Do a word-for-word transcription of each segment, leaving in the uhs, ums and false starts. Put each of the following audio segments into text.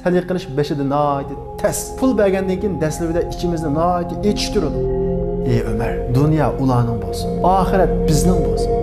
سەدىقە قىلىش بېشىدا ناھايىتى تەس. پۇل بەرگەندىن كېيىن دەسلىپىدە ئىچىمىزنى ناھايىتى ئېچىشتۇرىدۇ. ئى ئۆمەر، دۇنيا ئۇلارنىڭ بولسۇن، ئاخىرەت بىزنىڭ بولسۇن.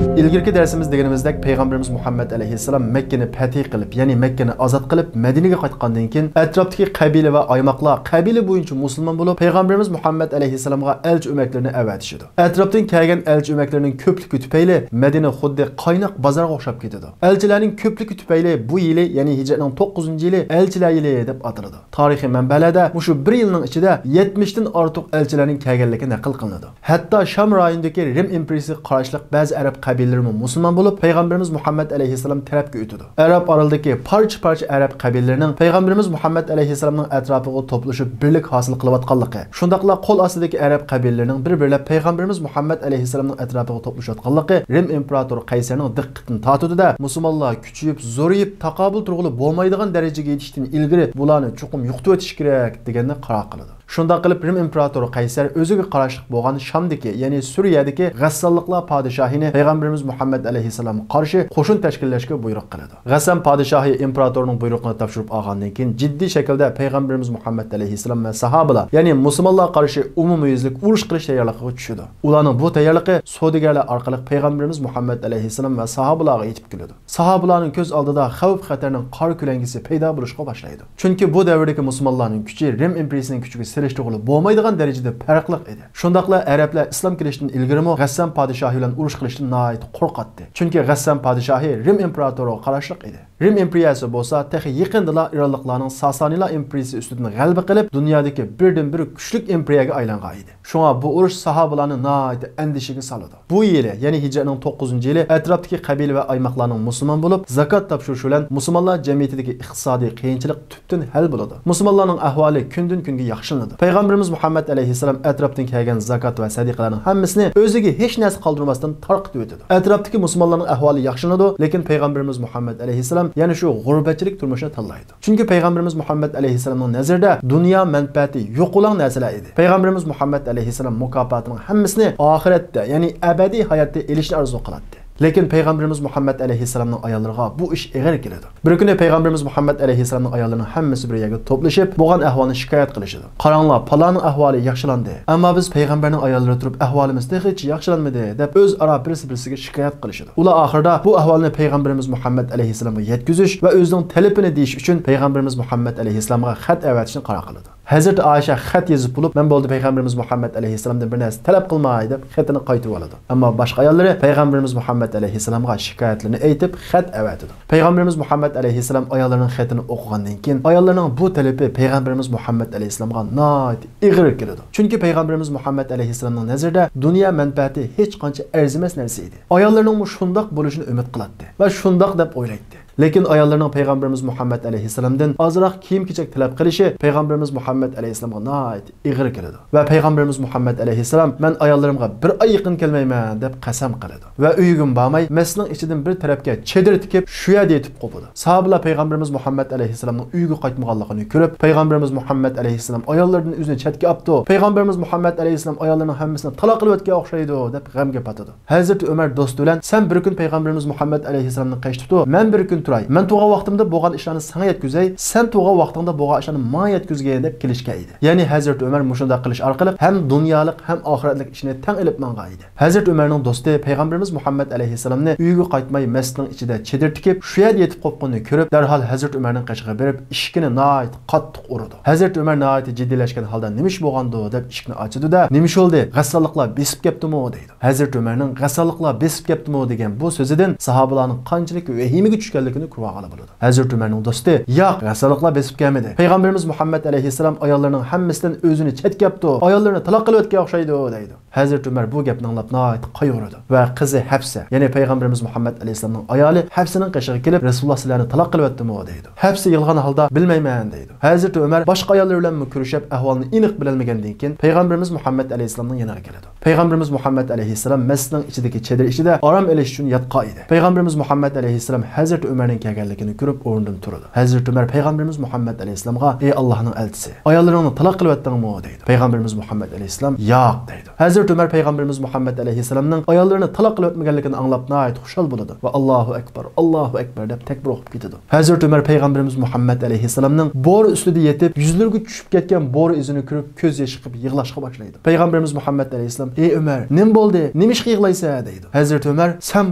ئىلگىرىكى دەرسىمىز دېگىنىمىزدەك، پەيغەمبىرىمىز مۇھەممەد ئەلەيھىسسالام مەككىنى پەتھى قىلىپ، يەنى مەككىنى ئازاد قىلىپ، مەدىنىگە قايتقاندىن كېيىن، ئەتراپتىكى قەبىلە ۋە ئايماقلار قەبىلە بويىچە مۇسۇلمان بولۇپ، پەيغەمبىرىمىز مۇھەممەد ئەلەيھىسسالامغا ئەلچى ئۆمەكلىرىنى ئەۋەتىشىدۇ. ئەتراپتىن كەلگەن ئەلچى ئۆمەكلىرىنىڭ كۆپلۈكى تۈپەيلى، مەدىنە خۇددى قايناق بازارغا ئوخشاپ كېتىدۇ. ئەلچىلەرنىڭ كۆپلۈكى تۈپەيلى بۇ يىلى، يەنى ھىجرەتنىڭ توققۇزىنچى يىلى ئەلچىلەر يىلى دەپ ئاتىلىدۇ. تارىخىي مەنبەلەردە مۇشۇ بىر يىلنىڭ ئىچىدە يەتمىشتىن ئارتۇق ئەلچىلەرنىڭ كەلگەنلىكى نەقىل قىلىنىدۇ. ھەتتا شام رايونىدىكى رىم ئىمپېرىيىسىگە قاراشلىق بەزى ئەرەب قەبىلىلىرىمۇ مۇسۇلمان بولۇپ، پەيغەمبىرىمىز مۇھەممەد ئەلەيھىسسالام تەرەپكە ئۆتىدۇ. ئەرەب ئارىلىدىكى پارچە-پارچە ئەرەب قەبىلىلىرىنىڭ پەيغەمبىرىمىز مۇھەممەد ئەلەيھىسسالامنىڭ ئەتراپىغا توپلىشىپ بىرلىك ھاسىل قىلىۋاتقانلىقى، شۇنداقلا قول ئاستىدىكى ئەرەب قەبىلىلىرىنىڭ بىر-بىرلەپ پەيغەمبىرىمىز مۇھەممەد ئەلەيھىسسالامنىڭ ئەتراپىغا توپلىشىۋاتقانلىقى رىم ئىمپېراتورى قەيسەرنىڭ دىققىتىنى تارتىدۇ-دە، مۇسۇلمانلار كۈچىيىپ، زورىيىپ، تاقابىل تۇرغىلى بولمايدىغان دەرىجىگە يېتىشتىن ئىلگىرى بۇلارنى چوقۇم يوقىتىۋېتىش كېرەك، دېگەننى قارار قىلىدۇ. شۇنداق قىلىپ، رىم ئىمپېراتورى قەيسەر ئۆزىگە قاراشلىق بولغان شامدىكى، يەنى سۈرىيەدىكى غەسسانلىقلار پادىشاھىنى پەيغەمبىرىمىز مۇھەممەد ئەلەيھىسسالامغا قارشى قوشۇن تەشكىللەشكە بۇيرۇق قىلىدۇ. غەسسان پادىشاھى ئىمپېراتورنىڭ بۇيرۇقىنى تاپشۇرۇپ ئالغاندىن كېيىن، جىددىي شەكىلدە پەيغەمبىرىمىز مۇھەممەد ئەلەيھىسسالام ۋە ساھابىلار، يەنى مۇسۇلمانلارغا قارشى ئومۇميۈزلۈك ئۇرۇش قىلىش تەييارلىقىغا چۈشىدۇ. ئۇلارنىڭ بۇ تەييارلىقى سودىگەرلەر ئارقىلىق پەيغەمبىرىمىز مۇھەممەد ئەلەيھىسسالام ۋە ساھابىلارغا يېتىپ كېلىدۇ. ساھابىلارنىڭ كۆز ئالدىدا خەۋپ-خەتەرنىڭ قارا كۆلەڭگىسى پەيدا بولۇشقا باشلايدۇ. چۈنكى بۇ دەۋردىكى مۇسۇلمانلارنىڭ كۈچى رىم ئىمپېرىيىسىنىڭ كۈچىگە سېلىشتۇرغىلى بولمايدىغان دەرىجىدە پەرقلىق ئىدى. شۇنداقلا ئەرەبلەر ئىسلام كېلىشتىن ئىلگىرىمۇ غەسسان پادىشاھى بىلەن ئۇرۇش قىلىشتىن ناھايىتى قورقاتتى. چۈنكى غەسسان پادىشاھى رىم ئىمپېراتورىغا قاراشلىق ئىدى. رىم ئىمپېرىيەسى بولسا تېخى يېقىندىلا ئىرانلىقلارنىڭ ساسانىيلار ئىمپېرىيىسى ئۈستىدىن غەلىبە قىلىپ، دۇنيادىكى بىردىنبىر كۈچلۈك ئىمپېرىيەگە ئايلانغان ئىدى. شۇڭا بۇ ئۇرۇش ساھابىلارنى ناھايىتى ئەندىشىگە سالىدۇ. بۇ يىلى، يەنى ھىجرەتنىڭ توققۇزىنچى يىلى ئەتراپتىكى قەبىلە ۋە ئايماقلارنىڭ مۇسۇلمان بولۇپ، زاكات تاپشۇرۇشى بىلەن مۇسۇلمانلار جەمئىيىتىدىكى ئىقتىسادىي قىيىنچىلىق تۈپتىن ھەل بولىدۇ. مۇسۇلمانلارنىڭ ئەھۋالى كۈندىن-كۈنگە ياخشىلىنىدۇ. پەيغەمبىرىمىز مۇھەممەد ئەلەيھىسسالام ئەتراپتىن كەلگەن زاكات ۋە سەدىقىلەرنىڭ ھەممىسىنى ئۆزىگە ھېچ نەرسە قالدۇرماستىن تارقىتىۋېتىدۇ. ئەتراپتىكى مۇسۇلمانلارنىڭ ئەھۋالى ياخشىلىنىدۇ، لېكىن پەيغەمبىرىمىز مۇھەممەد ئەلەيھىسسالام يەنە شۇ غۇربەتچىلىك تۇرمۇشىنى تاللايدۇ. چۈنكى پەيغەمبىرىمىز مۇھەممەد ئەلەيھىسسالامنىڭ نەزىرىدە دۇنيا مەنپەئەتى يوقىلاڭ نەرسىلەر ئىدى. پەيغەمبىرىمىز مۇھەممەد ئەلەيھىسسالام مۇكاپاتىنىڭ ھەممىسىنى ئاخىرەتتە، يەنى ئەبەدىي ھاياتتا ئېلىشنى ئارزۇ قىلاتتى. لېكىن پەيغەمبىرىمىز مۇھەممەد ئەلەيھىسسالامنىڭ ئاياللىرىغا بۇ ئىش ئېغىر كېلىدۇ. بىر كۈنى پەيغەمبىرىمىز مۇھەممەد ئەلەيھىسسالامنىڭ ئاياللىرىنىڭ ھەممىسى بىر يەرگە توپلىشىپ، بولغان ئەھۋالنى شىكايەت قىلىشىدۇ. «قاراڭلار، پالانىڭ ئەھۋالى ياخشىلاندى. ئەمما بىز پەيغەمبەرنىڭ ئاياللىرى تۇرۇپ، ئەھۋالىمىز تېخىچە ياخشىلانمىدى» دەپ ئۆزئارا بىرسى-بىرسىگە شىكايەت قىلىشىدۇ. ئۇلار ئاخىرىدا بۇ ئەھۋالنى پەيغەمبىرىمىز مۇھەممەد ئەلەيھىسسالامغا يەتكۈزۈش ۋە ئۆزىنىڭ تەلىپىنى دېيىش ئۈچۈن پەيغەمبىرىمىز مۇھەممەد ئەلەيھىسسالامغا خەت ئەۋەتىشنى قارار قىلىدۇ. ھەزرىتى ئائىشە خەت يېزىپ بولۇپ، «مەن بولدى پەيغەمبىرىمىز مۇھەممەد ئەلەيھىسسالامدىن بىر نەرسە تەلەپ قىلماي» دەپ خېتىنى قايتۇرۇۋالىدۇ. ئەمما باشقا ئاياللىرى پەيغەمبىرىمىز مۇھەممەد ئەلەيھىسسالامغا شىكايەتلىرىنى ئېيتىپ خەت ئەۋەتىدۇ. پەيغەمبىرىمىز مۇھەممەد ئەلەيھىسسالام ئاياللىرىنىڭ خېتىنى ئوقۇغاندىن كېيىن، ئاياللىرىنىڭ بۇ تەلىپى پەيغەمبىرىمىز مۇھەممەد ئەلەيھىسسالامغا ناھايىتى ئېغىر كېلىدۇ. چۈنكى پەيغەمبىرىمىز مۇھەممەد ئەلەيھىسسالامنىڭ نەزىرىدە دۇنيا مەنپەئەتى ھېچقانچە ئەرزىمەس نەرسە ئىدى. ئاياللىرىنىڭمۇ شۇنداق بولۇشىنى ئۈمىد قىلاتتى ۋە شۇنداق دەپ ئويلايتتى. لېكىن ئاياللىرىنىڭ پەيغەمبىرىمىز مۇھەممەد ئەلەيھىسسالامدىن ئازراق كىيىم-كېچەك تەلەپ قىلىشى پەيغەمبىرىمىز مۇھەممەد ئەلەيھىسسالامغا ناھايىتى ئېغىر كېلىدۇ. ۋە پەيغەمبىرىمىز مۇھەممەد ئەلەيھىسسالام، «مەن ئاياللىرىمغا بىر ئاي يېقىن كەلمەيمەن» دەپ قەسەم قىلىدۇ. ۋە ئۆيىگىمۇ بارماي، مەسچىتنىڭ ئىچىدىن بىر تەرەپكە چېدىر تىكىپ، شۇ يەردە يېتىپ قوپىدۇ. ساھابىلار پەيغەمبىرىمىز مۇھەممەد ئەلەيھىسسالامنىڭ ئۆيىگە قايتمىغانلىقىنى كۆرۈپ، پەيغەمبىرىمىز مۇھەممەد ئەلەيھىسسالام ئاياللىرىدىن ئۆزىنى چەتكە ئاپتۇ، پەيغەمبىرىمىز مۇھەممەد ئەلەيھىسسالام ئاياللىرىنىڭ ھەممىسىنى تالاق قىلىۋەتكەن ئوخشايدۇ، دەپ غەمگە پاتىدۇ. ھەزرىتى ئۆمەر دوستى بىلەن، «سەن بىر كۈن پەيغەمبىرىمىز مۇھەممەد ئەلەيھىسسالامنى قېشى تۇتۇپ، مەن بىر كۈن تۇراي. مەن تۇرغان ۋاقتىمدا بولغان ئىشلارنى ساڭا يەتكۈزەي، سەن تۇرغان ۋاقتىڭدا بولغان ئىشلارنى ماڭا يەتكۈزگىن» دەپ كېلىشكەن ئىدى. يەنى ھەزرىتى ئۆمەر مۇشۇنداق قىلىش ئارقىلىق ھەم دۇنيالىق، ھەم ئاخىرەتلىك ئىشنى تەڭ ئېلىپ ماڭغان ئىدى. ھەزرىتى ئۆمەرنىڭ دوستى پەيغەمبىرىمىز مۇھەممەد ئەلەيھىسسالامنى ئۆيىگە قايتماي، مەسچىتنىڭ ئىچىدە چېدىر تىكىپ، شۇ يەردە يېتىپ قوپقىنىنى كۆرۈپ، دەرھال ھەزرىتى ئۆمەرنىڭ قېشىغا بېرىپ، ئىشىكىنى ناھايىتى قاتتىق ئۇرىدۇ. ھەزرىتى ئۆمەر ناھايىتى جىددىيلەشكەن ھالدا، «نېمە ئىش بولغاندۇ؟» دەپ ئىشىكنى ئاچىدۇ-دە، «نېمە ئىش بولدى؟ غەسسانلىقلار بېسىپ كەپتىمۇ؟» دەيدۇ. ھەزرىتى ئۆمەرنىڭ «غەسسانلىقلار بېسىپ كەپتىمۇ؟» دېگەن بۇ سۆزىدىن ساھابىلارنىڭ قانچىلىك ۋەھىمىگە چۈشكەنلىكىنى كۆرۈۋالغىلى بولىدۇ. ھەزرىتى ئۆمەرنىڭ دوستى، «ياق، غەسسانلىقلار بېسىپ كەلمىدى. پەيغەمبىرىمىز مۇھەممەد ئەلەيھىسسالام ئاياللىرىنىڭ ھەممىسىدىن ئۆزىنى چەتكە ئاپتۇ، ئاياللىرىنى تالاق قىلىۋەتكەن ئوخشايدۇ» دەيدۇ. ھەزرىتى ئۆمەر بۇ گەپنى ئاڭلاپ ناھايىتى قايغۇرىدۇ ۋە قىزى ھەپسە، يەنى پەيغەمبىرىمىز مۇھەممەد ئەلەيھىسسالامنىڭ ئايالى ھەپسىنىڭ قېشىغا كېلىپ، «رەسۇلۇللا سىلەرنى تالاق قىلىۋەتتىمۇ؟» دەيدۇ. ھەپسە يالغان ھالدا، «بىلمەيمەن» دەيدۇ. ھەزرىتى ئۆمەر باشقا ئاياللار بىلەنمۇ كۆرۈشۈپ، ئەھۋالنى ئېنىق بىلەلمىگەندىن كېيىن، پەيغەمبىرىمىز مۇھەممەد ئەلەيھىسسالامنىڭ يېنىغا كېلىدۇ. پەيغەمبىرىمىز مۇھەممەد ئەلەيھىسسالام مەسچىتنىڭ ئىچىدىكى چېدىر ئىچىدە ئارام ئېلىش ئۈچۈن ياتقان ئىدى. پەيغەمبىرىمىز مۇھەممەد ئەلەيھىسسالام ھەزرىتى ئۆمەرنىڭ كەلگەنلىكىنى كۆرۈپ، ئورنىدىن تۇرىدۇ. ھەزرىتى ئۆمەر پەيغەمبىرىمىز مۇھەممەد ئەلەيھىسسالامغا، «ئەي ئاللاھنىڭ ئەلچىسى، ئاياللىرىڭنى تالاق قىلىۋەتتىڭمۇ؟» دەيدۇ. پەيغەمبىرىمىز مۇھەممەد ئەلەيھىسسالام، «ياق» دەيدۇ. ھەزرىتى ھەزرىتى ئۆمەر پەيغەمبىرىمىز مۇھەممەد ئەلەيھىسسالامنىڭ ئاياللىرىنى تالاق قىلىۋەتمىگەنلىكىنى ئاڭلاپ ناھايىتى خۇشال بولىدۇ ۋە «ئاللاھۇ ئەكبەر، ئاللاھۇ ئەكبەر» دەپ تەكبىر ئوقۇپ كېتىدۇ. ھەزرىتى ئۆمەر پەيغەمبىرىمىز مۇھەممەد ئەلەيھىسسالامنىڭ بورا ئۈستىدە يېتىپ، يۈزلىرىگە چۈشۈپ كەتكەن بورا ئىزىنى كۆرۈپ، كۆز يېشى قىلىپ يىغلاشقا باشلايدۇ. پەيغەمبىرىمىز مۇھەممەد ئەلەيھىسسالام: «ئەي ئۆمەر، نېمە بولدى؟ نېمە ئىشقا يىغلايسەن؟» دەيدۇ. ھەزرىتى ئۆمەر: «سەن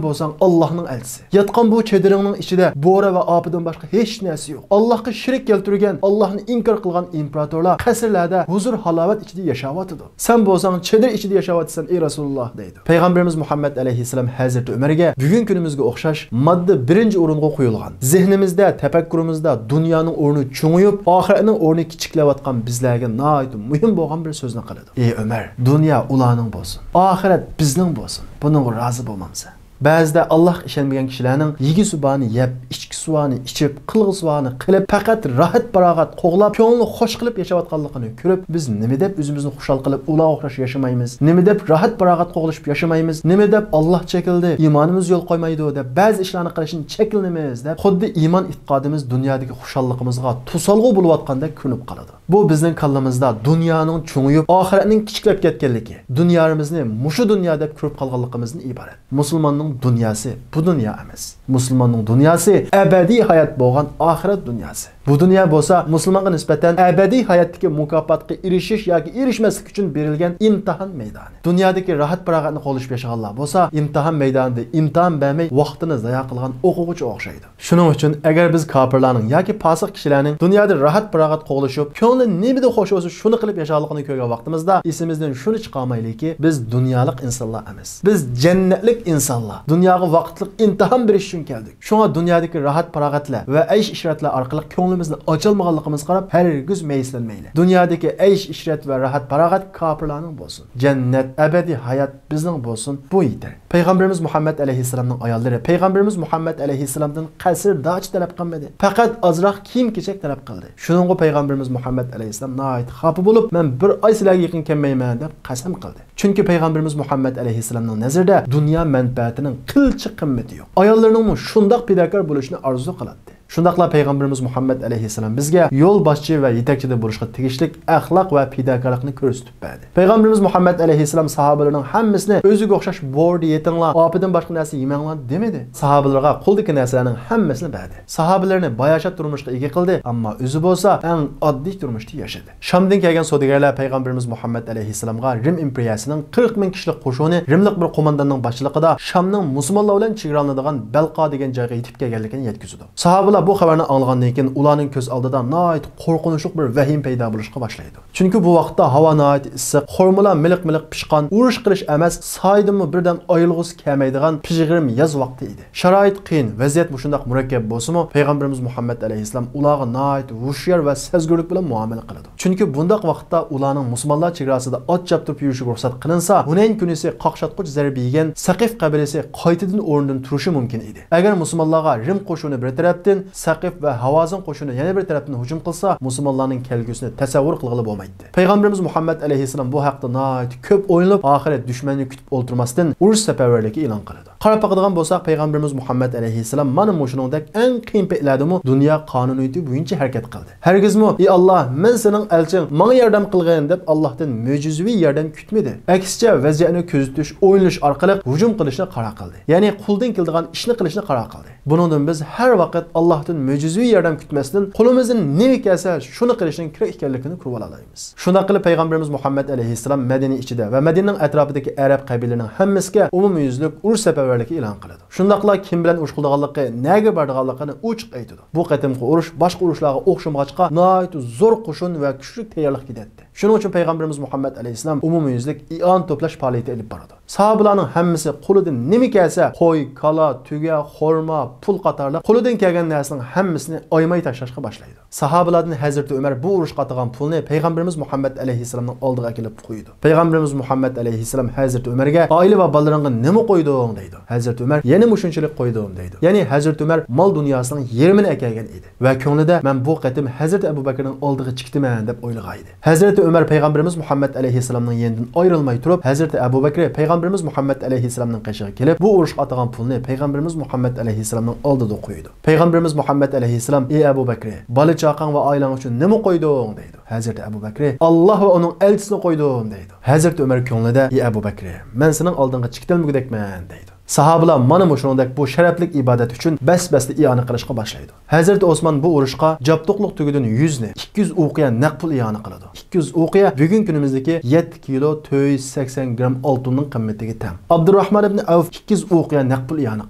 بولساڭ ئاللاھنىڭ ئەلچىسى. ياتقان بۇ چېدىرىڭنىڭ ئىچىدە بورا ۋە ئاپىدىن باشقا ھېچ نەرسە يوق. ئاللاھقا شېرىك كەلتۈرگەن، ئاللاھنى ئىنكار قىلغان ئىمپېراتورلار قەسىرلەردە ھۇزۇر-ھالاۋەت ئىچىدە ياشاۋاتىدۇ. سەن بولساڭ چېدىر ئىچىدە ياشاۋاتىسەن، ئەي رەسۇلۇللاھ» دەيدۇ. پەيغەمبىرىمىز مۇھەممەد ئەلەيھىسسالام ھەزرىتى ئۆمەرگە بۈگۈنكى كۈنىمىزگە ئوخشاش ماددا بىرىنچى ئورۇنغا قويۇلغان، زېھنىمىزدە، تەپەككۇرىمىزدا دۇنيانىڭ ئورنى چوڭىيىپ، ئاخىرەتنىڭ ئورنى كىچىكلەۋاتقان بىزلەرگە ناھايىتى مۇھىم بولغان بىر سۆزنى قىلىدۇ. ئەي ئۆمەر، دۇنيا ئۇلارنىڭ بولسۇن، ئاخىرەت بىزنىڭ بولسۇن. بۇنىڭغا رازى بولمامسەن؟ بەزىدە ئاللاھقا ئىشەنمىگەن كىشىلەرنىڭ يېگۈسى بارنى يەپ، ئىچكۈسى بارنى ئىچىپ، قىلغۇسى بارنى قىلىپ، پەقەت راھەت-پاراغەت قوغلاپ، كۆڭلىنى خوش قىلىپ ياشاۋاتقانلىقىنى كۆرۈپ، بىز نېمە دەپ ئۆزىمىزنى خۇشال قىلىپ، ئۇلارغا ئوخشاش ياشىمايمىز؟ نېمە دەپ راھەت-پاراغەت قوغلىشىپ ياشىمايمىز؟ نېمە دەپ «ئاللاھ چېكىلدى، ئىمانىمىز يول قويمايدۇ» دەپ بەزى ئىشلارنى قىلىشتىن چەكلىنىمىز دەپ، خۇددى ئىمان ئېتىقادىمىز دۇنيادىكى خۇشاللىقىمىزغا توسالغۇ بولۇۋاتقاندەك كۆرۈنۈپ قالىدۇ. بۇ بىزنىڭ كاللىمىزدا دۇنيانىڭ چوڭىيىپ، ئاخىرەتنىڭ كىچىكلەپ كەتكەنلىكى، دۇنيامىزنى مۇشۇ دۇنيا دەپ كۆرۈپ قالغانلىقىمىزدىن ئىبارەت. مۇسۇلماننىڭ دۇنياسى بۇ دۇنيا ئەمەس. مۇسۇلماننىڭ دۇنياسى ئەبەدىي ھايات بولغان ئاخىرەت دۇنياسى. بۇ دۇنيا بولسا مۇسۇلمانغا نىسبەتەن ئەبەدىي ھاياتتىكى مۇكاپاتقا ئېرىشىش ياكى ئېرىشمەسلىك ئۈچۈن بېرىلگەن ئىمتىھان مەيدانى. دۇنيادىكى راھەت-پاراغەتنى قوغلىشىپ ياشىغانلار بولسا ئىمتىھان مەيدانىدا ئىمتىھان بەرمەي ۋاقتىنى زايا قىلغان ئوقۇغۇچىغا ئوخشايدۇ. شۇنىڭ ئۈچۈن ئەگەر بىز كاپىرلارنىڭ ياكى پاسىق كىشىلەرنىڭ دۇنيادا راھەت-پاراغەت قوغلىشىپ، كۆڭلى نېمىدە خوش بولسا شۇنى قىلىپ ياشىغانلىقىنى كۆرگەن ۋاقتىمىزدا ئېسىمىزدىن شۇنى چىقارمايلىكى، بىز دۇنيالىق ئىنسانلار ئەمەس. بىز جەننەتلىك ئىنسانلار. دۇنياغا ۋاقىتلىق ئىمتىھان بېرىش ئۈچۈن كەلدۇق. شۇڭا دۇنيادىكى راھەت-پاراغەتلەر ۋە ئەيش-ئىشرەتلەر ئارقىلىق كۆڭلىمىزنى ئاچالمىغانلىقىمىزغا قاراپ ھەرگىز مەيۈسلەنمەيلى. دۇنيادىكى ئەيش-ئىشرەت ۋە راھەت-پاراغەت كاپىرلارنىڭ بولسۇن. جەننەت، ئەبەدىي ھايات بىزنىڭ بولسۇن، بۇ يېتەر. پەيغەمبىرىمىز مۇھەممەد ئەلەيھىسسالامنىڭ ئاياللىرى پەيغەمبىرىمىز مۇھەممەد ئەلەيھىسسالامدىن قەسىر داچا تەلەپ قىلمىدى. پەقەت ئازراق كىيىم-كېچەك تەلەپ قىلدى. شۇنىڭغا پەيغەمبىرىمىز مۇھەممەد ئەلەيھىسسالام ناھايىتى خاپا بولۇپ، مەن بىر ئاي سىلەرگە يېقىن كەلمەيمەن دەپ قەسەم قىلدى. چۈنكى پەيغەمبىرىمىز مۇھەممەد ئەلەيھىسسالامنىڭ نەزىرىدە دۇنيا مەنپەئەتىنىڭ قىلچە قىممىتى يوق. ئاياللىرىنىڭمۇ شۇنداق پىداكار بولۇشىنى ئارزۇ قىلاتتى. شۇنداقلا پەيغەمبىرىمىز مۇھەممەد ئەلەيھىسسالام بىزگە يولباشچى ۋە يېتەكچىدە بولۇشقا تېگىشلىك ئەخلاق ۋە پىداكارلىقنى كۆرسىتىپ بەردى. پەيغەمبىرىمىز مۇھەممەد ئەلەيھىسسالام ساھابىلىرىنىڭ ھەممىسىنى ئۆزىگە ئوخشاش بورىدا يېتىڭلار، ئاپىدىن باشقا نەرسە يېمەڭلار دېمىدى. ساھابىلىرىغا قولدىكى نەرسىلەرنىڭ ھەممىسىنى بەردى. ساھابىلىرىنى باياشات تۇرمۇشقا ئىگە قىلدى، ئەمما ئۆزى بولسا ئەڭ ئاددىي تۇرمۇشتا ياشىدى. شامدىن كەلگەن سودىگەرلەر پەيغەمبىرىمىز مۇھەممەد ئەلەيھىسسالامغا رىم ئىمپېرىيەسىنىڭ قىرىق مىڭ كىشىلىك قوشۇنى رىملىق بىر قومانداننىڭ باشچىلىقىدا شامنىڭ مۇسۇلمانلار بىلەن چېگرالىنىدىغان بەلقا دېگەن جايغا يېتىپ كەلگەنلىكىنى يەتكۈزىدۇ. ساھابىلار بۇ خەۋەرنى ئاڭلىغاندىن كېيىن ئۇلارنىڭ كۆز ئالدىدا ناھايىتى قورقۇنچلۇق بىر ۋەھىمە پەيدا بولۇشقا باشلايدۇ. چۈنكى بۇ ۋاقىتتا ھاۋا ناھايىتى ئىسسىق، خورمىلار مىلىق-مىلىق پىشقان، ئۇرۇش قىلىش ئەمەس، سايىدىنمۇ بىردەم ئايرىلغۇسى كەلمەيدىغان پىژغىرىم ياز ۋاقتى ئىدى. شارائىت قىيىن، ۋەزىيەت مۇشۇنداق مۇرەككەپ بولسىمۇ، پەيغەمبىرىمىز مۇھەممەد ئەلەيھىسسالام ئۇلارغا ناھايىتى ھوشيار ۋە سەزگۈرلۈك بىلەن مۇئامىلە قىلىدۇ. چۈنكى بۇنداق ۋاقىتتا ئۇلارنىڭ مۇسۇلمانلار چېگراسىدا ئات چاپتۇرۇپ يۈرۈشىگە رۇخسەت قىلىنسا، ھۇنەين كۈنىسى قاقشاتقۇچ زەربە يېگەن سەقىف قەبىلىسى قايتىدىن ئورنىدىن تۇرۇشى مۇمكىن ئىدى. ئەگەر مۇسۇلمانلارغا رىم قوشۇنى بىر تەرەپتىن، سەقىف ۋە ھاۋازىن قوشۇنى يەنە بىر تەرەپتىن ھۇجۇم قىلسا، مۇسۇلمانلارنىڭ كەلگۈسىنى تەسەۋۋۇر قىلغىلى بولمايتتى. پەيغەمبىرىمىز مۇھەممەد ئەلەيھىسسالام بۇ ھەقتە ناھايىتى كۆپ ئويلىنىپ، ئاخىرى دۈشمەننى كۈتۈپ ئولتۇرماستىن، ئۇرۇش سەپەرۋەرلىكى ئېلان قىلىدۇ. قاراپ باقىدىغان بولساق، پەيغەمبىرىمىز مۇھەممەد ئەلەيھىسسالام مانا مۇشۇنىڭدەك ئەڭ قىيىن پەيتلەردىمۇ دۇنيا قانۇنىيىتى بويىچە ھەرىكەت قىلدى. ھەرگىزمۇ، «ئى ئاللا، مەن سېنىڭ ئەلچىڭ، ماڭا ياردەم قىلغىن» دەپ، ئاللاھتىن مۆجىزىۋى ياردەم كۈتمىدى. ئەكسىچە، ۋەزىيەتنى كۆزىتىش، ئويلىنىش ئارقىلىق ھۇجۇم قىلىشنى قارار قىلدى. يەنى قولىدىن كېلىدىغان ئىشنى قىلىشنى قارار قىلدى. بۇنىڭدىن بىز ھەر ۋاقىت ئاللاھتىن مۆجىزىۋى ياردەم كۈتمەستىن، قولىمىزدىن نېمە كەلسە، شۇنى قىلىشنىڭ كېرەك ئىكەنلىكىنى كۆرۈۋالالايمىز. شۇنداق قىلىپ، پەيغەمبىرىمىز مۇھەممەد ئەلەيھىسسالام مەدىنە ئىچىدە ۋە مەدىنىنىڭ ئەتراپىدىكى ئەرەب قەبىلىلىرىنىڭ ھەممىسىگە ئومۇميۈزلۈك ئۇرۇش سەپەرۋەرلىكى ئېلان قىلىدۇ. شۇنداقلا كىم بىلەن ئۇرۇش قىلىدىغانلىقى، نەگە بارىدىغانلىقىنى ئوچۇق ئېيتىدۇ. بۇ قېتىمقى ئۇرۇش باشقا ئۇرۇشلارغا ئوخشىمىغاچقا، ناھايىتى زور قوشۇن ۋە كۈچلۈك تەييارلىق كېتەتتى. شۇنىڭ ئۈچۈن پەيغەمبىرىمىز مۇھەممەد ئەلەيھىسسالام ئومۇميۈزلۈك ئىئانە توپلاش پائالىيىتى ئېلىپ بارىدۇ. ساھابىلارنىڭ ھەممىسى قولىدىن نېمە كەلسە، قوي، كالا، تۆگە، خورما، پۇل قاتارلىق قولىدىن كەلگەن نەرسىنىڭ ھەممىسىنى ئايىماي تاشلاشقا باشلايدۇ. ساھابىلاردىن ھەزرىتى ئۆمەر بۇ ئۇرۇشقا ئاتىغان پۇلنى پەيغەمبىرىمىز مۇھەممەد ئەلەيھىسسالامنىڭ ئالدىغا ئەكېلىپ قويىدۇ. پەيغەمبىرىمىز مۇھەممەد ئەلەيھىسسالام ھەزرىتى ئۆمەرگە، «ئائىلە ۋە بالىلىرىڭغا نېمە قويدۇڭ؟» دەيدۇ. ھەزرىتى ئۆمەر، «يەنە مۇشۇنچىلىك قويدۇم» دەيدۇ. يەنى ھەزرىتى ئۆمەر مال دۇنياسىنىڭ يېرىمىنى ئەكەلگەن ئىدى ۋە كۆڭلىدە، «مەن بۇ قېتىم ھەزرىتى ئەبۇ بەكرىنىڭ ئالدىغا چىقىتىمەن» دەپ ئويلىغان ئىدى. ھەزرىتى ئۆمەر پەيغەمبىرىمىز مۇھەممەد ئەلەيھىسسالامنىڭ يېنىدىن ئايرىلماي تۇرۇپ، ھەزرىتى ئەبۇ بەكرى پەيغەمبىرىمىز مۇھەممەد ئەلەيھىسسالامنىڭ قېشىغا كېلىپ، بۇ ئۇرۇشقا ئاتىغان پۇلنى پەيغەمبىرىمىز مۇھەممەد ئەلەيھىسسالامنىڭ ئالدىدا قويىدۇ. پەيغەمبىرىمىز مۇھەممەد ئەلەيھىسسالام، ئى ئەبۇ بەكرى، بالا-چاقاڭ ۋە ئائىلەڭ ئۈچۈن نېمە قويدۇڭ؟ دەيدۇ. ھەزرىتى ئەبۇ بەكرى، ئاللاھ ۋە ئۇنىڭ ئەلچىسىنى قويدۇم، دەيدۇ. ھەزرىتى ئۆمەر كۆڭلىدە، ئى ئەبۇ بەكرى، مەن سېنىڭ ئالدىڭغا چېكىتەلمىگۈدەكمەن، دەيدۇ. ساھابىلار مانا مۇشۇنىڭدەك بۇ شەرەپلىك ئىبادەت ئۈچۈن بەس-بەستە ئىئانە قىلىشقا باشلايدۇ. ھەزرىتى ئوسمان بۇ ئۇرۇشقا جابدۇقلۇق تۈگىدىن يۈزنى، ئىككى يۈز ئۇقىيە نەق پۇل ئىئانە قىلىدۇ. ئىككى يۈز ئۇقىيە بۈگۈنكى كۈنىمىزدىكى يەتتە كىلو تۆت يۈز سەكسەن گرام ئالتۇننىڭ قىممىتىگە تەڭ. ئابدۇرراھمان ئىبنى ئەۋف ئىككى يۈز ئۇقىيە نەق پۇل ئىئانە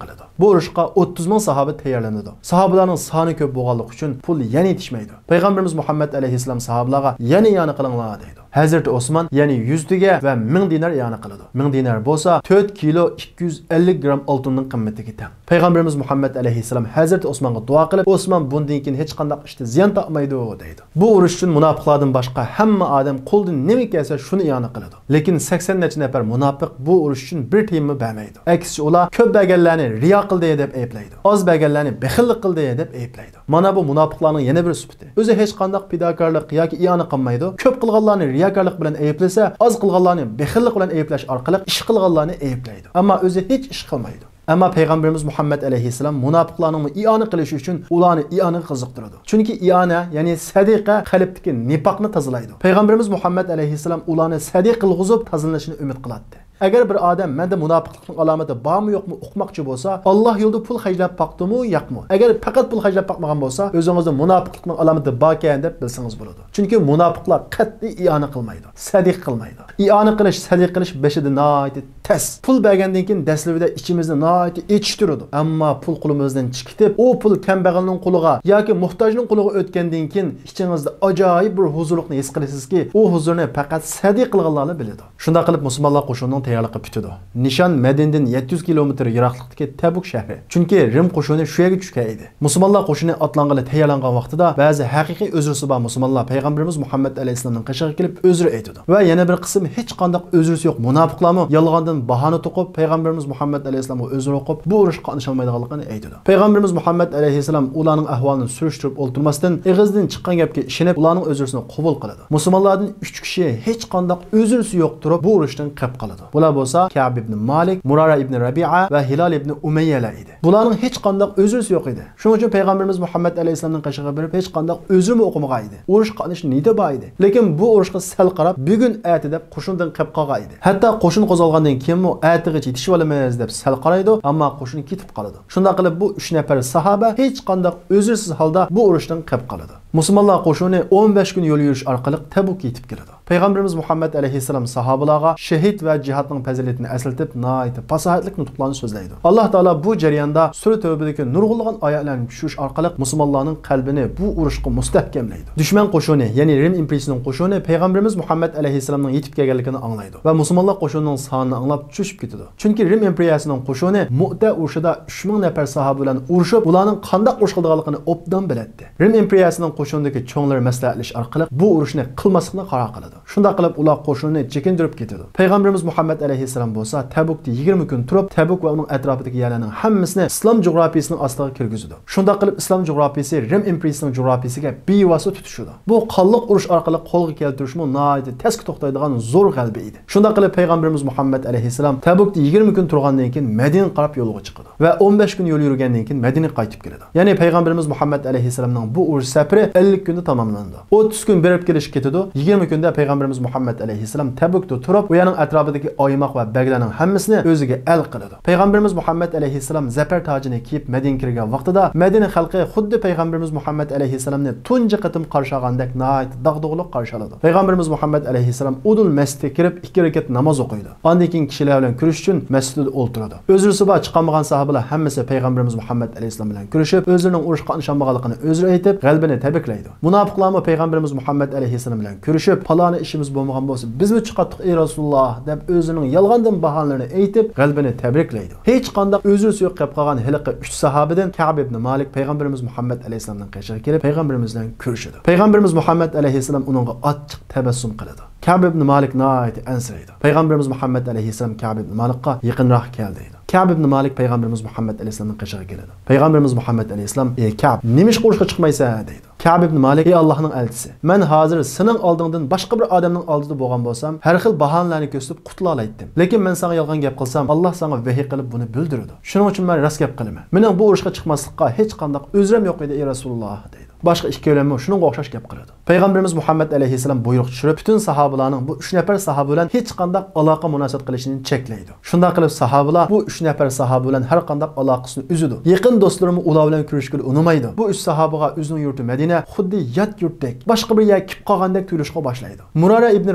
قىلىدۇ. بۇ ئۇرۇشقا ئوتتۇز مىڭ ساھابە تەييارلىنىدۇ. ساھابىلارنىڭ سانى كۆپ بولغانلىقى ئۈچۈن پۇل يەنە يېتىشمەيدۇ. پەيغەمبىرىمىز مۇھەممەد ئەلەيھىسسالام ساھابىلارغا يەنە ئىئانە قىلىڭلار، دەيدۇ. ھەزرىتى ئوسمان يەنە يۈز تۆگە ۋە مىڭ دىنار ئىئانە قىلىدۇ. مىڭ دىنار بولسا تۆت كىلو ئىككى يۈز ئەللىك گرام ئالتۇننىڭ قىممىتىگە تەڭ. پەيغەمبىرىمىز مۇھەممەد ئەلەيھىسسالام ھەزرىتى ئوسمانغا دۇئا قىلىپ، ئوسمان بۇندىن كېيىن ھېچقانداق ئىشتا زىيان تارتمايدۇ، دەيدۇ. بۇ ئۇرۇش ئۈچۈن مۇناپىقلاردىن باشقا ھەممە ئادەم قولىدىن نېمە كەلسە شۇنى ئىئانە قىلىدۇ. لېكىن سەكسەن نەچچە نەپەر مۇناپىق بۇ ئۇرۇش ئۈچۈن بىر تىيىنمۇ بەرمەيدۇ. ئەكسىچە ئۇلار كۆپ بەرگەنلەرنى رىيا قىلدى دەپ ئەيىبلەيدۇ. ئاز بەرگەنلەرنى بېخىللىق قىلدى دەپ ئەيىبلەيدۇ. مانا بۇ مۇناپىقلارنىڭ يەنە بىر سۈپىتى. ئۆزى ھېچقانداق پىداكارلىق ياكى ئىئانە قىلمايدۇ. كۆپ قىلغانلارنى رىياكارلىق بىلەن ئەيىبلىسە، ئاز قىلغانلارنى بېخىللىق بىلەن ئەيىبلەش ئارقىلىق ئىش قىلغانلارنى ئەيىبلەيدۇ. ئەمما ئۆزى ھېچ ئىش قىلمايدۇ. ئەمما پەيغەمبىرىمىز مۇھەممەد ئەلەيھىسسالام مۇناپىقلارنىڭمۇ ئىئانە قىلىشى ئۈچۈن ئۇلارنى ئىئانىگە قىزىقتۇرىدۇ. چۈنكى ئىئانە، يەنى سەدىقە قەلبتىكى نىپاقنى تازىلايدۇ. پەيغەمبىرىمىز مۇھەممەد ئەلەيھىسسالام ئۇلارنى سەدىقە قىلغۇزۇپ تازىلىنىشىنى ئۈمىد قىلاتتى. ئەگەر بىر ئادەم مەندە مۇناپىقلىقنىڭ ئالامىتى بارمۇ يوقمۇ ئۇقماقچى بولسا، ئاللاھ يولىدا پۇل خەجلەپ باقتىمۇ ياقمۇ؟ ئەگەر پەقەت پۇل خەجلەپ باقمىغان بولسا، ئۆزىڭىزدە مۇناپىقلىقنىڭ ئالامىتى باركەن دەپ بىلسىڭىز بولىدۇ. چۈنكى مۇناپىقلار قەتئىي ئىئانە قىلمايدۇ، سەدىقە قىلمايدۇ. ئىئانە قىلىش، سەدىقە قىلىش بېشىدا ناھايىتى تەس. پۇل بەرگەندىن كېيىن دەسلىپىدە ئىچىمىزنى ناھايىتى ئېچىشتۇرىدۇ. ئەمما پۇل قولىمىزدىن چىقىپ كېتىپ، ئۇ پۇل كەمبەغەلنىڭ قولىغا ياكى موھتاجنىڭ قولىغا ئۆتكەندىن كېيىن، ئىچىڭىزدە ئاجايىپ بىر ھۇزۇرلۇقنى ھېس قىلىسىزكى، ئۇ ھۇزۇرنى پەقەت سەدىقە قىلغانلارلا بىلىدۇ. شۇنداق قىلىپ مۇسۇلمانلار قوشۇنىنىڭ تەييارلىقى پۈتىدۇ. نىشان مەدىنىدىن يەتتە يۈز كىلومېتىر يىراقلىقتىكى تەبۇك شەھىرى. چۈنكى رىم قوشۇنى شۇ يەرگە چۈشكەن ئىدى. مۇسۇلمانلار قوشۇنى ئاتلانغىلى تەييارلانغان ۋاقتىدا بەزى ھەقىقىي ئۆزرىسى بار مۇسۇلمانلار پەيغەمبىرىمىز مۇھەممەد ئەلەيھىسسالامنىڭ قېشىغا كېلىپ ئۆزرە ئېيتىدۇ. ۋە يەنە بىر قىسىم ھېچقانداق ئۆزرىسى يوق مۇناپىقلارمۇ يالغاندىن باھانە توقۇپ پەيغەمبىرىمىز مۇھەممەد ئەلەيھىسسالامغا ئۆزرە ئوقۇپ بۇ ئۇرۇشقا قاتنىشالمايدىغانلىقىنى ئېيتىدۇ. پەيغەمبىرىمىز مۇھەممەد ئەلەيھىسسالام ئۇلارنىڭ ئەھۋالىنى سۈرۈشتۈرۈپ ئولتۇرماستىن ئېغىزدىن چىققان گەپكە ئىشىنىپ ئۇلارنىڭ ئۆزرىسىنى قوبۇل قىلىدۇ. مۇسۇلمانلاردىن ئۈچ كىشى ھېچقانداق ئۆزرىسى يوق تۇرۇپ بۇ ئۇرۇشتىن قېلىپ قالىدۇ. بۇلار بولسا كەئب ئىبنى مالىك، مۇرارە ئىبنى رەبىئە ۋە ھىلال ئىبنى ئۇمەييەلەر ئىدى. بۇلارنىڭ ھېچقانداق ئۆزرىسى يوق ئىدى. شۇنىڭ ئۈچۈن پەيغەمبىرىمىز مۇھەممەد ئەلەيھىسسالامنىڭ قېشىغا بېرىپ ھېچقانداق ئۆزرىمۇ ئوقۇمىغان ئىدى. ئۇرۇشقا قاتنىشىش نىيىتى بار ئىدى. لېكىن بۇ ئۇرۇشقا سەل قاراپ بۈگۈن ئەتە دەپ قوشۇندىن قېلىپ قالغان ئىدى. ھەتتا قوشۇن قوزغالغاندىن كېيىنمۇ ئەتىگىچە يېتىشىۋالىمىز دەپ سەل قارايدۇ، ئەمما قوشۇن كېتىپ قالىدۇ. شۇنداق قىلىپ بۇ ئۈچ نەپەر ساھابە ھېچقانداق ئۆزرىسىز ھالدا بۇ ئۇرۇشتىن قېلىپ قالىدۇ. مۇسۇلمانلار قوشۇنى ئون بەش كۈن يول يۈرۈش ئارقىلىق تەبۇككە يېتىپ كېلىدۇ. پەيغەمبىرىمىز مۇھەممەد ئەلەيھىسسالام ساھابىلارغا شېھىت ۋە جىھادنىڭ پەزىلىتىنى ئەسلىتىپ ناھايىتى پاساھەتلىك نۇتۇقلارنى سۆزلەيدۇ. ئاللاھ تائالا بۇ جەرياندا سۈرە تەۋبىدىكى نۇرغۇنلىغان ئايەتلەرنى چۈشۈرۈش ئارقىلىق مۇسۇلمانلارنىڭ قەلبىنى بۇ ئۇرۇشقا مۇستەھكەملەيدۇ. دۈشمەن قوشۇنى، يەنى رىم ئىمپېرىيىسىنىڭ قوشۇنى پەيغەمبىرىمىز مۇھەممەد ئەلەيھىسسالامنىڭ يېتىپ كەلگەنلىكىنى ئاڭلايدۇ ۋە مۇسۇلمانلار قوشۇنىنىڭ سانىنى ئاڭلاپ چۆچۈپ كېتىدۇ. چۈنكى رىم ئىمپېرىيەسىنىڭ قوشۇنى مۇئتە ئۇرۇشىدا ئۈچ مىڭ نەپەر ساھابە بىلەن ئۇرۇشۇپ، ئۇلارنىڭ قانداق ئۇرۇش قىلىدىغانلىقىنى ئوبدان بىلەتتى. رىم ئىمپېرىيەسىنىڭ قوشۇنىدىكى چوڭلىرى مەسلىھەتلىشىش ئارقىلىق بۇ ئۇرۇشنى قىلماسلىقنى قارار قىلىدۇ. شۇنداق قىلىپ ئۇلار قوشۇنىنى چېكىندۈرۈپ كېتىدۇ. پەيغەمبىرىمىز مۇھەممەد ئەلەيھىسسالام بولسا تەبۇكتا يىگىرمە كۈن تۇرۇپ، تەبۇك ۋە ئۇنىڭ ئەتراپىدىكى يەرلەرنىڭ ھەممىسىنى ئىسلام جۇغراپىيىسىنىڭ ئاستىغا كىرگۈزىدۇ. شۇنداق قىلىپ ئىسلام جۇغراپىيىسى رىم ئىمپېرىيىسىنىڭ جۇغراپىيىسىگە بىۋاسىتە تۇتىشىدۇ. بۇ قانلىق ئۇرۇش ئارقىلىق قولغا كەلتۈرۈشمۇ ناھايىتى تەسكە توختايدىغان زور غەلىبە ئىدى. شۇنداق قىلىپ پەيغەمبىرىمىز مۇھەممەد ئەلەيھىسسالام تەبۇكتا يىگىرمە كۈن تۇرغاندىن كېيىن مەدىنىگە قاراپ يولغا چىقىدۇ ۋە ئون بەش كۈن يول يۈرگەندىن كېيىن مەدىنىگە قايتىپ كېلىدۇ. يەنى پەيغەمبىرىمىز مۇھەممەد ئەلەيھىسسالامنىڭ بۇ ئۇرۇش سەپىرى ئەللىك كۈندە تاماملىنىدۇ. ئوتتۇز كۈن بېرىپ كېلىش كېتىدۇ. يىگىرمە كۈندە پەيغەمبىرىمىز مۇھەممەد ئەلەيھىسسالام تەبۇكتا تۇرۇپ، ئۇ يەرنىڭ ئەتراپىدىكى ئايماق ۋە بەگلەرنىڭ ھەممىسىنى ئۆزىگە ئەل قىلىدۇ. پەيغەمبىرىمىز مۇھەممەد ئەلەيھىسسالام زەپەر تاجىنى كىيىپ مەدىنىگە كىرگەن ۋاقتىدا، مەدىنە خەلقى خۇددى پەيغەمبىرىمىز مۇھەممەد ئەلەيھىسسالامنى تۇنجى قېتىم قارشى ئالغاندەك ناھايىتى داغدۇغىلىق قارشى ئالىدۇ. پەيغەمبىرىمىز مۇھەممەد ئەلەيھىسسالام ئۇدۇل مەسچىتكە كىرىپ ئىككى رەكەت ناماز ئوقۇيدۇ. ئاندىن كېيىن كىشىلەر بىلەن كۆرۈشۈش ئۈچۈن مەسچىتىدە ئولتۇرىدۇ. ئۆزرىسى بار چىقالمىغان ساھابىلەر ھەممىسى پەيغەمبىرىمىز مۇھەممەد ئەلەيھىسسالام بىلەن كۆرۈشۈپ، ئۆزلىرىنىڭ ئۇرۇشقا قاتنىشالمىغانلىقىنى ئۆزرە ئېيتىپ، غەلىبىنى تەبرىكلەيدۇ. مۇناپىقلارمۇ پەيغەمبىرىمىز مۇھەممەد ئەلەيھىسسالام بىلەن كۆرۈشۈپ، پالانى ئىشىمىز بولمىغان بولسا، بىزمۇ چىقاتتۇق، ئەي رەسۇلۇللاھ، دەپ ئۆزىنىڭ يالغاندىن باھانىلىرىنى ئېيتىپ، غەلىبىنى تەبرىكلەيدۇ. ھېچقانداق ئۆزرىسى يوق قېلىپ قالغان ھېلىقى ئۈچ ساھابىدىن كەئب ئىبنى مالىك پەيغەمبىرىمىز مۇھەممەد ئەلەيھىسسالامنىڭ قېشىغا كېلىپ، پەيغەمبىرىمىز بىلەن كۆرۈشىدۇ. پەيغەمبىرىمىز مۇھەممەد ئەلەيھىسسالام ئۇنىڭغا ئاچچىق تەبەسسۇم قىلىدۇ. كەئب ئىبنى مالىك ناھايىتى ئەنسىرەيدۇ. پەيغەمبىرىمىز مۇھەممەد ئەلەيھىسسالام كەئب ئىبنى مالىكقا يېقىنراق كەل دەيدۇ. كەئب ئىبنى مالىك پەيغەمبىرىمىز مۇھەممەد ئەلەيھىسسالامنىڭ قېشىغا كېلىدۇ. پەيغەمبىرىمىز مۇھەممەد ئەلەيھىسسالام، ئى كەئب، نېمىشقا ئۇرۇشقا چىقمايسەن؟ دەيدۇ. كەب ئىبن مالىك: ئى ئاللاھنىڭ ئەلچىسى، مەن ھازىر سېنىڭ ئالدىڭدىن باشقا بىر ئادەمنىڭ ئالدىدا بولغان بولسام، ھەر خىل باھانىلەرنى كۆرسىتىپ قۇتۇلالايتتىم. لېكىن مەن ساڭا يالغان گەپ قىلسام، ئاللاھ ساڭا ۋەھىي قىلىپ بۇنى بىلدۈرىدۇ. شۇنىڭ ئۈچۈن مەن راست گەپ قىلىمەن. مېنىڭ بۇ ئۇرۇشقا چىقماسلىققا ھېچقانداق ئۆزرەم يوق ئىدى، ئەي رەسۇلۇللاھ، دەيدۇ. باشقا ئىككىيلەنمۇ شۇنىڭغا ئوخشاش گەپ قىلىدۇ. پەيغەمبىرىمىز مۇھەممەد ئەلەيھىسسالام بۇيرۇق چۈشۈرۈپ، پۈتۈن ساھابىلارنىڭ بۇ ئۈچ نەپەر ساھابە بىلەن ھېچقانداق ئالاقە مۇناسىۋەت قىلىشىنى چەكلەيدۇ. شۇنداق قىلىپ ساھابىلار بۇ ئۈچ نەپەر ساھابە بىلەن ھەر قانداق ئالاقىسىنى ئۈزىدۇ. يېقىن دوستلىرىمۇ ئۇلار بىلەن كۆرۈشكىلى ئۇنىمايدۇ. بۇ ئۈچ ساھابىغا ئۆزىنىڭ يۇرتى مەدىنە خۇددى يات يۇرتتەك، باشقا بىر يەرگە كېلىپ قالغاندەك تۇيۇلۇشقا باشلايدۇ. مۇرارە ئىبنى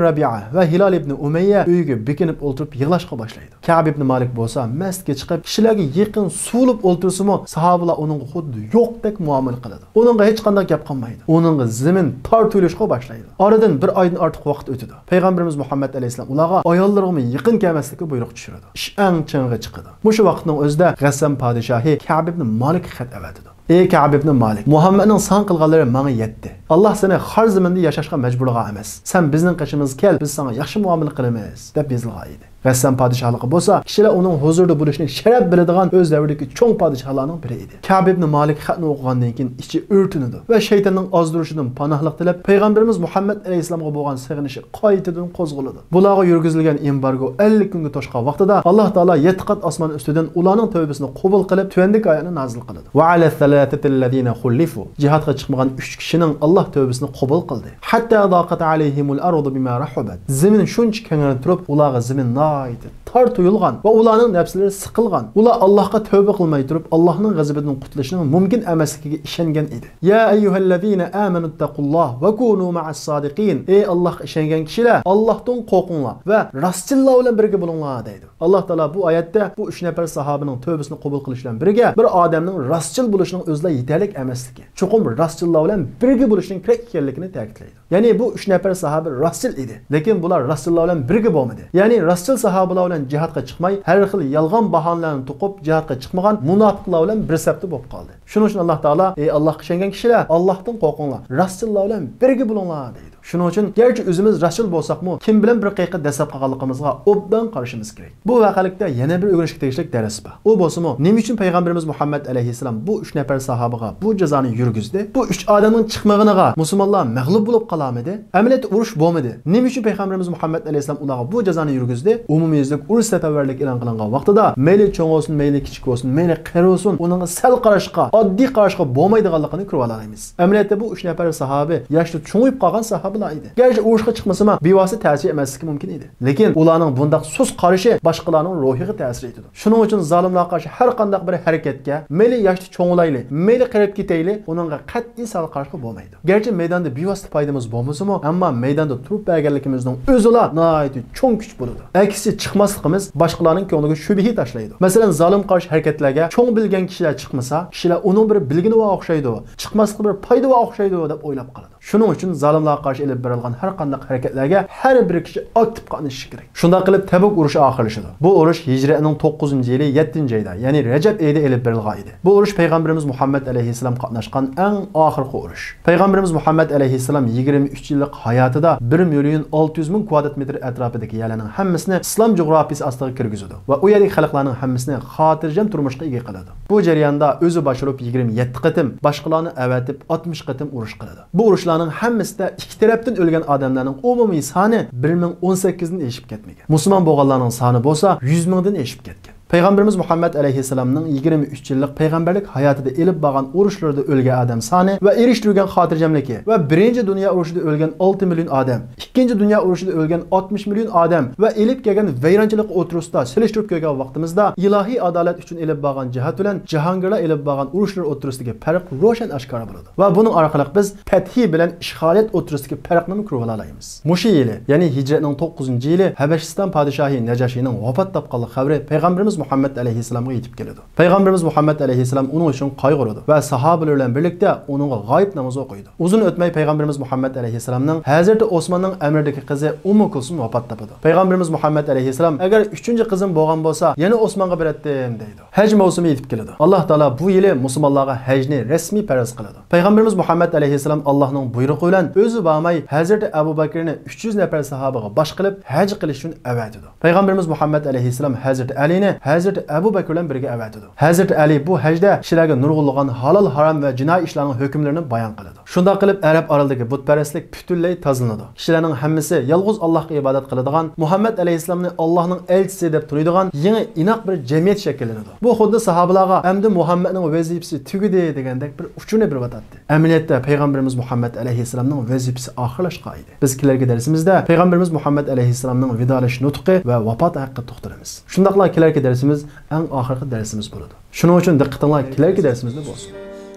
رەبىئە ۋە ھىلال ئىبنى ئۇمەييە ئۆيىگە بېكىنىپ ئولتۇرۇپ يىغلاشقا باشلايدۇ. كەب ئىبنى مالىك بولسا مەستكە چىقىپ، كىشىلەرگە يېقىن سۇۋۇلۇپ ئولتۇرسىمۇ، ساھابىلار ئۇنىڭغا خۇددى يوقتەك مۇئامىلە قىلىدۇ. ئۇنىڭغا ھېچقانداق گەپ قالمايدۇ. ئۇنىڭغا زېمىن تار تۇيۇلۇشقا باشلايدۇ. ئارىدىن بىر ئايدىن ئارتۇق ۋاقىت ئۆتىدۇ. پەيغەمبىرىمىز مۇھەممەد ئەلەيھىسسالام ئۇلارغا ئاياللىرىغىمۇ يېقىن كەلمەسلىككە بۇيرۇق چۈشۈرىدۇ. ئىش ئەڭ چىڭىغا چىقىدۇ. مۇشۇ ۋاقىتنىڭ ئۆزىدە غەسسان پادىشاھى كەب ئىبنى مالىككە خەت ئەۋەتىدۇ. ئى كەب ئىبنى مالىك، مۇھەممەدنىڭ ساڭا قىلغانلىرى ماڭا يەتتى. ئاللاھ سېنى خار زېمىندا ياشاشقا مەجبۇرلىغان ئەمەس. سەن بىزنىڭ قېشىمىزغا كەل، بىز ساڭا ياخشى مۇئامىلە قىلىمىز، دەپ يېزىلغان ئىدى. غەسسان پادىشاھلىقى بولسا كىشىلەر ئۇنىڭ ھۇزۇرىدا بولۇشنى شەرەپ بىلىدىغان ئۆز دەۋرىدىكى چوڭ پادىشاھلارنىڭ بىرى ئىدى. كەب ئىبنى مالىك خەتنى ئوقۇغاندىن كېيىن ئىچى ئۆرتىنىدۇ ۋە شەيتاننىڭ ئازدۇرۇشىدىن پاناھلىق تىلەپ، پەيغەمبىرىمىز مۇھەممەد ئەلەيھىسسالامغا بولغان سېغىنىشى قايتىدىن قوزغىلىدۇ. بۇلارغا يۈرگۈزۈلگەن ئېمبارگو ئەللىك كۈنگە توشقان ۋاقتىدا، ئاللاھ تائالا يەتتە قات ئاسمان ئۈستىدىن ئۇلارنىڭ تەۋبىسىنى قوبۇل قىلىپ، تۆۋەندىكى ئايەتنى نازىل قىلىدۇ: وعلى الثلاثة الذين خلفوا. جىھادقا چىقمىغان ئۈچ كىشىنىڭ ئاللاھ تەۋبىسىنى قوبۇل قىلدى. حتى ضاقت عليهم الأرض بما رحبت. زېمىن شۇنچە كەڭرىنى تۇرۇپ، ئۇلارغا زېمىن ناھايىتى تار تۇيۇلغان ۋە ئۇلارنىڭ نەپسلىرى سىقىلغان. ئۇلار ئاللاھقا تەۋبە قىلماي تۇرۇپ، ئاللاھنىڭ غەزىپىدىن قۇتۇلۇشنىڭ مۇمكىن ئەمەسلىكىگە ئىشەنگەن ئىدى. يا أيها الذين آمنوا اتقوا الله وكونوا مع الصادقين. ئى ئاللاھقا ئىشەنگەن كىشىلەر، ئاللاھتىن قورقۇڭلار ۋە راستچىللار بىلەن بىرگە بولۇڭلار، دەيدۇ. ئاللاھ تائالا بۇ ئايەتتە بۇ ئۈچ نەپەر ساھابىنىڭ تەۋبىسىنى قوبۇل قىلىش بىلەن بىرگە، بىر ئادەمنىڭ راستچىل بولۇشىنىڭ ئۆزىلا يېتەرلىك ئەمەسلىكى، چوقۇم راستچىللار بىلەن بىرگە بولۇشنىڭ كېرەك ئىكەنلىكىنى تەكىتلەيدۇ. يەنى بۇ ئۈچ نەپەر ساھابە راستچىل ئىدى، لېكىن بۇلار راستچىللار بىلەن بىرگە بولمىدى. يەنى راستچىل ساھابىلار بىلەن جىھادقا چىقماي، ھەر خىل يالغان باھانىلەرنى توقۇپ جىھادقا چىقمىغان مۇناپىقلار بىلەن بىر سەپتە بولۇپ قالدى. شۇنىڭ ئۈچۈن ئاللاھ تائالا، ئى ئاللاھقا ئىشەنگەن كىشىلەر، ئاللاھتىن قورقۇڭلار، راستچىللار بىلەن بىرگە بولۇڭلار، دەيدۇ. شۇنىڭ ئۈچۈن گەرچە ئۆزىمىز راستچىل بولساقمۇ، كىم بىلەن بىر قېيىققا دەسسەپ قالغانلىقىمىزغا ئوبدان قارىشىمىز كېرەك. بۇ ۋەقەلىكتە يەنە بىر ئۆگىنىشكە تېگىشلىك دەرس بار. ئۇ بولسىمۇ، نېمە ئۈچۈن پەيغەمبىرىمىز مۇھەممەد ئەلەيھىسسالام بۇ ئۈچ نەپەر ساھابىغا بۇ جازانى يۈرگۈزدى؟ بۇ ئۈچ ئادەمنىڭ چىقمىغىنىغا مۇسۇلمانلار مەغلۇپ بولۇپ قالارمىدى؟ ئەمەلىيەتتە ئۇرۇش بولمىدى. نېمە ئۈچۈن پەيغەمبىرىمىز مۇھەممەد ئەلەيھىسسالام ئۇلارغا بۇ جازانى يۈرگۈزدى؟ ئومۇميۈزلۈك ئۇرۇش سەپەرۋەرلىكى ئېلان قىلىنغان ۋاقتىدا، مەيلى چوڭ بولسۇن، مەيلى كىچىك بولسۇن، مەيلى قېرى بولسۇن، ئۇنىڭغا سەل قاراشقا، ئاددىي قاراشقا بولمايدىغانلىقىنى كۆرۈۋالالايمىز. ئەمەلىيەتتە بۇ ئۈچ نەپەر ساھابە ياشتا چوڭىيىپ قالغان ساھابىلار ئىدى. گەرچە ئۇرۇشقا چىقمىسىمۇ، بىۋاسىتە تەسىر ئەمەسلىكى مۇمكىن ئىدى. لېكىن ئۇلارنىڭ بۇنداق سۇس قارىشى باشقىلارنىڭ روھىغا تەسىر ئېتىدۇ. شۇنىڭ ئۈچۈن زالىملارغا قارشى ھەر قانداق بىر ھەرىكەتكە، مەيلى ياشتا چوڭىلايلى، مەيلى قېرىپ كېتەيلى، ئۇنىڭغا قەتئىي سەل قاراشقا بولمايدۇ. گەرچە مەيداندا بىۋاسىتە پايدىمىز بولمىسىمۇ، ئەمما مەيداندا تۇرۇپ بەرگەنلىكىمىزنىڭ ئۆزىلا ناھايىتى چوڭ كۈچ بولىدۇ. ئەكسىچە چىقماسلىقىمىز باشقىلارنىڭ كۆڭلىگە شۈبھە تاشلايدۇ. مەسىلەن، زالىم قارشى ھەرىكەتلەرگە چوڭ بىلگەن كىشىلەر چىقمىسا، كىشىلەر ئۇنىڭ بىر بىلگىنى بار ئوخشايدۇ، چىقماسلىقى بىر پايدا بار ئوخشايدۇ دەپ ئويلاپ قالىدۇ. شۇنىڭ ئۈچۈن زالىملارغا قارشى ئېلىپ بېرىلغان ھەر قانداق ھەرىكەتلەرگە ھەر بىر كىشى ئاكتىپ قاتنىشىشى كېرەك. شۇنداق قىلىپ تەبۇك ئۇرۇشى ئاخىرلىشىدۇ. بۇ ئۇرۇش ھىجرەتنىڭ توققۇزىنچى يىلى يەتتىنچى ئايدا، يەنى رەجەب ئېيىدا ئېلىپ بېرىلغان ئىدى. بۇ ئۇرۇش پەيغەمبىرىمىز مۇھەممەد ئەلەيھىسسالام قاتناشقان ئەڭ ئاخىرقى ئۇرۇش. پەيغەمبىرىمىز مۇھەممەد ئەلەيھىسسالام يىگىرمە ئۈچ يىللىق ھاياتىدا بىر مىليون ئالتە يۈز مىڭ كۋادرات مېتىر ئەتراپىدىكى يەرلەرنىڭ ھەممىسىنى ئىسلام جۇغراپىيىسى ئاستىغا كىرگۈزىدۇ ۋە ئۇ يەردىكى خەلقلەرنىڭ ھەممىسىنى خاتىرجەم تۇرمۇشقا ئىگە قىلىدۇ. بۇ جەرياندا ئۆزى باشقۇرۇپ يىگىرمە يەتتە قېتىم، باشقىلارنى ئەۋەتىپ ئاتمىش قېتىم ئۇرۇش قىلىدۇ. بۇ ئۇرۇشلارنىڭ ھەممىسىدە ئىككى تەرەپتىن ئۆلگەن ئادەملەرنىڭ ئومۇمىي سانى بىر مىڭ ئون سەككىزدىن ئېشىپ كەتمىگەن. مۇسۇلمان بولغانلارنىڭ سانى بولسا يۈز مىڭدىن ئېشىپ كەتكەن. پەيغەمبىرىمىز مۇھەممەد ئەلەيھىسسالامنىڭ يىگىرمە ئۈچ يىللىق پەيغەمبەرلىك ھاياتىدا ئېلىپ بارغان ئۇرۇشلىرىدا ئۆلگەن ئادەم سانى ۋە ئېرىشتۈرگەن خاتىرجەملىكى ۋە بىرىنچى دۇنيا ئۇرۇشىدا ئۆلگەن ئالتە مىليون ئادەم، ئىككىنچى دۇنيا ئۇرۇشىدا ئۆلگەن ئاتمىش مىليون ئادەم ۋە ئېلىپ كەلگەن ۋەيرانچىلىق ئوتتۇرىسىدا سېلىشتۇرۇپ كۆرگەن ۋاقتىمىزدا، ئىلاھىي ئادالەت ئۈچۈن ئېلىپ بارغان جىھاد بىلەن جاھانگىرلار ئېلىپ بارغان ئۇرۇشلىرى ئوتتۇرىسىدىكى پەرق روشەن ئاشكارا بولىدۇ. ۋە بۇنىڭ ئارقىلىق بىز پەتھى بىلەن ئىشغالىيەت ئوتتۇرىسىدىكى پەرقنىمۇ كۆرۈۋالالايمىز. مۇشۇ يىلى، يەنى ھىجرەتنىڭ توققۇزىنچى يىلى ھەبەشىستان پادىشاھى نەجاشىنىڭ ۋاپات تاپقانلىق خەۋىرى پەيغەمبىرىمىز مۇھەممەد ئەلەيھىسسالامغا يېتىپ كېلىدۇ. پەيغەمبىرىمىز مۇھەممەد ئەلەيھىسسالام ئۇنىڭ ئۈچۈن قايغۇرىدۇ ۋە ساھابىلەر بىلەن بىرلىكتە ئۇنىڭغا غايىب نامىزى ئوقۇيدۇ. ئۇزۇن ئۆتمەي پەيغەمبىرىمىز مۇھەممەد ئەلەيھىسسالامنىڭ ھەزرىتى ئوسماننىڭ ئەمرىدىكى قىزى ئۇممۇ كۇلسۇم ۋاپات تاپىدۇ. پەيغەمبىرىمىز مۇھەممەد ئەلەيھىسسالام، ئەگەر ئۈچىنچى قىزىم بولغان بولسا، يەنە ئوسمانغا بېرەتتىم، دەيدۇ. ھەج مەۋسۇمى يېتىپ كېلىدۇ. ئاللاھ تائالا بۇ يىلى مۇسۇلمانلارغا ھەجنى رەسمىي پەرز قىلىدۇ. پەيغەمبىرىمىز مۇھەممەد ئەلەيھىسسالام ئاللاھنىڭ بۇيرۇقى بىلەن ئۆزى بارماي، ھەزرىتى ئەبۇ بەكرىنى ئۈچ يۈز نەپەر ساھابىغا باش قىلىپ ھەج قىلىش ئۈچۈن ئەۋەتىدۇ. پەيغەمبىرىمىز مۇھەممەد ئەلەيھىسسالام ھەزرىتى ئەلىنى ھەزرىتى ئەبۇ بەكىر بىلەن بىرگە ئەۋەتىدۇ. ھەزرىتى ئەلى بۇ ھەجدە كىشىلەرگە نۇرغۇنلىغان ھالال، ھارام ۋە جىنايى ئىشلارنىڭ ھۆكۈملىرىنى بايان قىلىدۇ. شۇنداق قىلىپ، ئەرەب ئارىلىدىكى بۇتپەرەسلىك پۈتۈنلەي تازىلىنىدۇ. كىشىلەرنىڭ ھەممىسى يالغۇز ئاللاھقا ئىبادەت قىلىدىغان، مۇھەممەد ئەلەيھىسسالامنى ئاللاھنىڭ ئەلچىسى دەپ تونۇيدىغان يېڭى ئىناق بىر جەمئىيەت شەكىللىنىدۇ. بۇ خۇددى ساھابىلارغا «ئەمدى مۇھەممەدنىڭ ۋەزىپىسى تۈگىدى» دېگەندەك بىر ئۇچۇرنى بېرىۋاتاتتى. ئەمەلىيەتتە پەيغەمبىرىمىز مۇھەممەد ئەلەيھىسسالامنىڭ ۋەزىپىسى ئاخىرلاشقان ئىدى. بىز كېلەركى دەرسىمىزدە پەيغەمبىرىمىز مۇھەممەد ئەلەيھىسسالامنىڭ ۋىدالىشىش نۇتقى ۋە ۋاپاتى ھەققىدە توختىلىمىز. شۇنداقلا كېلەركى دەرسىمىز ئەڭ ئاخىرقى دەرسىمىز بولىدۇ. شۇنىڭ ئۈچۈن دىققىتىڭلار كېلەركى دەرسىمىزدە بولسۇن.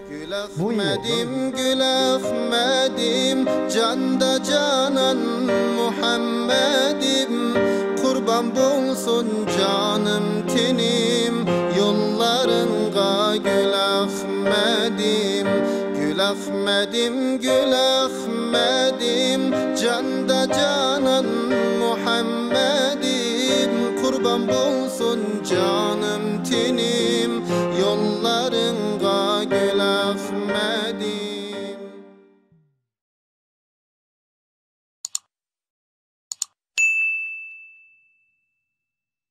گۈل ئەخمەدىم، گۈل ئەخمەدىم، جاندا جانان مۇھەممەدىم، قۇربان بولسۇن جانىم تېنىم يوللارىڭغا گۈل ئەخمەدىم. گۈل ئەخمەدىم، گۈل ئەخمەدىم، جاندا جانان مۇھەممەدىم، قۇربان بولسۇن جانىم تېنىم يوللارىڭغا گۈل ئەخمەدىم.